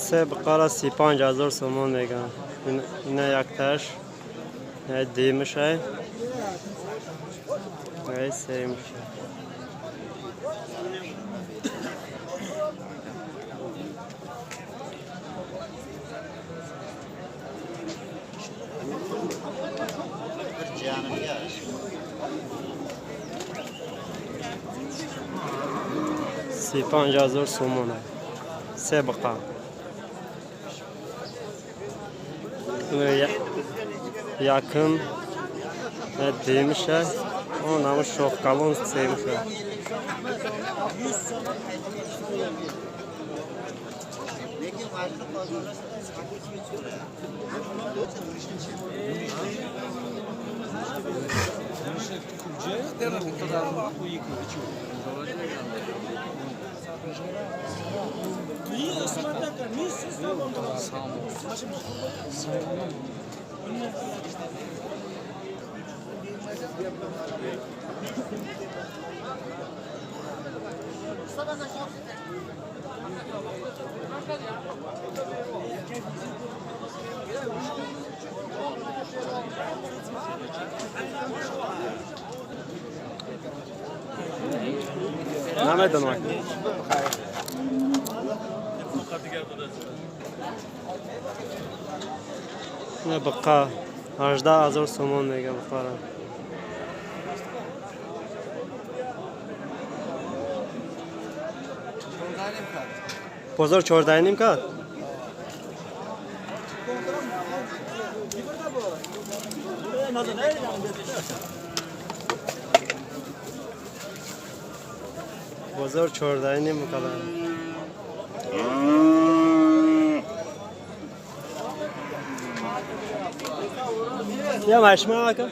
Се бқара 35 000 сомон меган. Ина якташ, ина димишай, ай сеюмшай. 35 000 сомон се бқа. Якум, дуюмша, намо шохкалон сеюмша. Намедонам. Ина бқа 18 000 сомон мега бқара. Бозор 14,5 кард? Бозор 14,5 кард. Я машма ака.